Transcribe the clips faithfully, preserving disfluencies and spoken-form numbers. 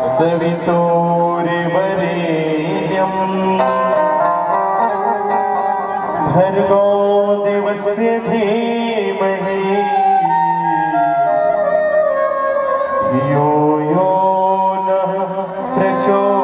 सवितुर्वरेण्यं भर्गो देवस्य धीमहि धियो यो नः प्रचोदयात्।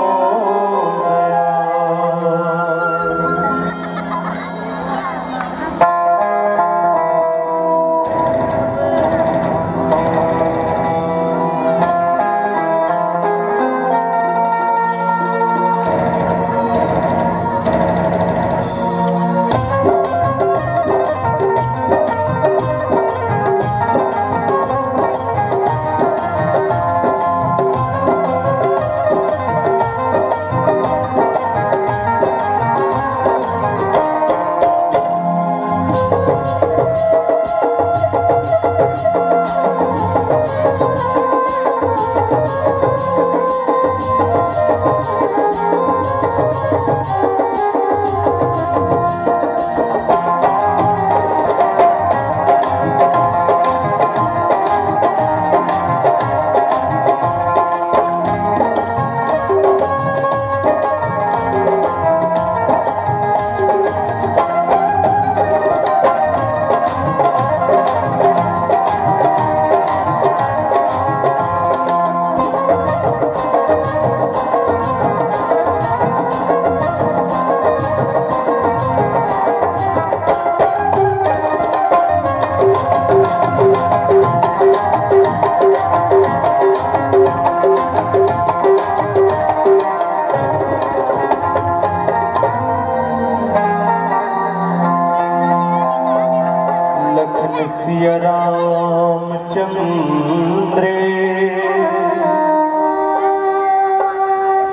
लखन सिया रामचंद्र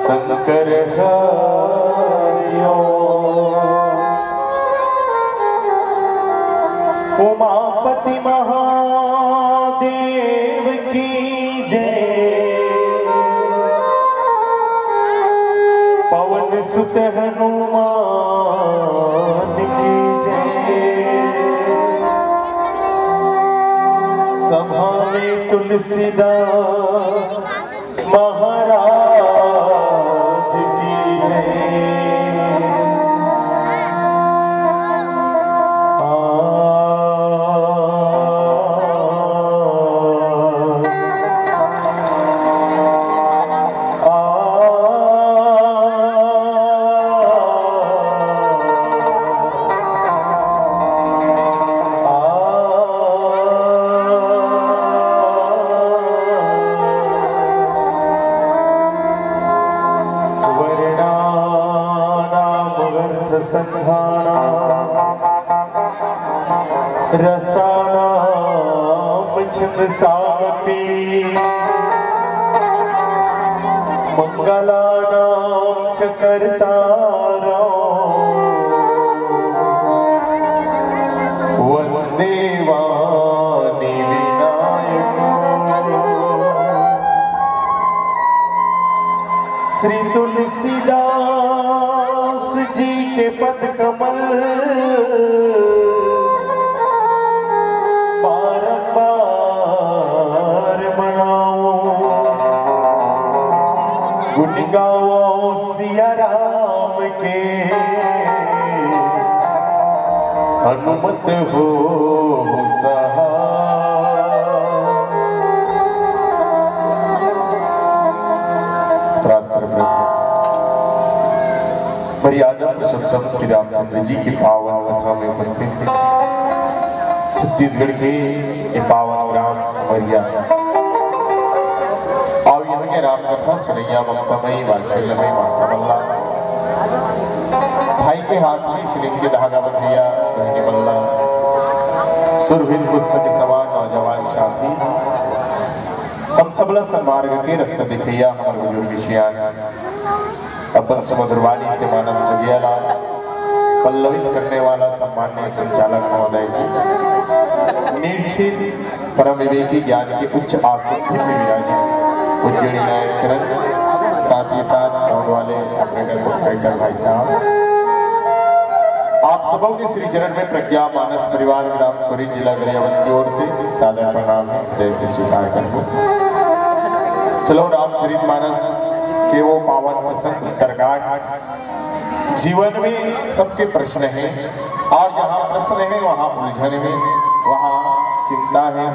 शंकर हरिओ। उमापति महादेव की जय। पवन सुत हनुमान की जय। सभा में तुलसीदास महाराज की जय। आ, आ, सुवर्णानामर्थसन्धानां रसानां छन्दसामपि। मङ्गलानां च कर्तारौ वन्दे वाणि विनायकौ। श्री तुलसीदास जी के पद कमल बारंबार मनाओ, गुण गाओ सिया राम के, हनुमत हो सहाय। प्रार्थना। मर्यादा पुरुषोत्तम श्री रामचंद्र जी की पावन कथा में उपस्थित छत्तीसगढ़ के ये पावन ग्राम उमरिया। आओ यहाँ के राम कथा सुनैया ममतामयी वात्सल्यमयी माता मल्ला। भाई के हाथ में सिलिंग के धागा बंधैया बहिनी मल्ला। सुरवीर पुस्तक सवार नौजवान साथी, हम सबला सन्मार्ग के रस्ता दिखैया हमर बुजुर्ग सियान। अपन सुमधुर वाणी से मानस हृदय ला पल्लवित करने वाला सम्माननीय संचालक महोदय जी, निर्छिद परम विवेकी ज्ञान के उच्च आसन में विराजे उज्जैनी नायक चरण, साथ ही साथ गाँव वाले operator, operator भाई साहब, आप सबों के श्री चरण में प्रज्ञा मानस परिवार ग्राम सोरी जिला गरियाबंद की ओर से सादर प्रणाम है, हृदय से स्वीकार कर लो। चलो रामचरित मानस के वो पावन प्रसंग उत्तरकांड। जीवन में सबके प्रश्न हैं, और जहाँ प्रश्न है वहाँ उलझन है, वहाँ चिंता है,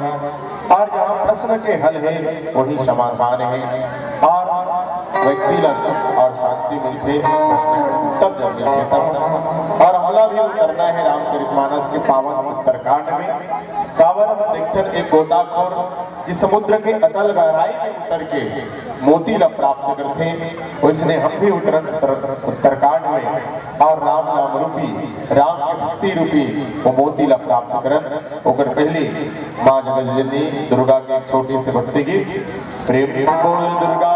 और जहाँ प्रश्न के हल है वहीं समाधान है, और व्यक्ति ला सुख और शांति मिलथे प्रश्न के उत्तर जब मिलथे तब। और हमला भी उतरना है रामचरितमानस के पावन उत्तरकांड में। काबर हम देखथन एक गोताखोर जिस समुद्र के अतल गहराई में उतर के मोती ला प्राप्त करथे, वैसने हम भी उतरन उत्तर, उत्तरकांड में और राम नाम रूपी, राम के भक्ति रूपी वो मोती ला प्राप्त करन। ओकर पहले माँ जगत जननी दुर्गा के एक छोटे से भक्ति गीत। प्रेम से बोल दुर्गा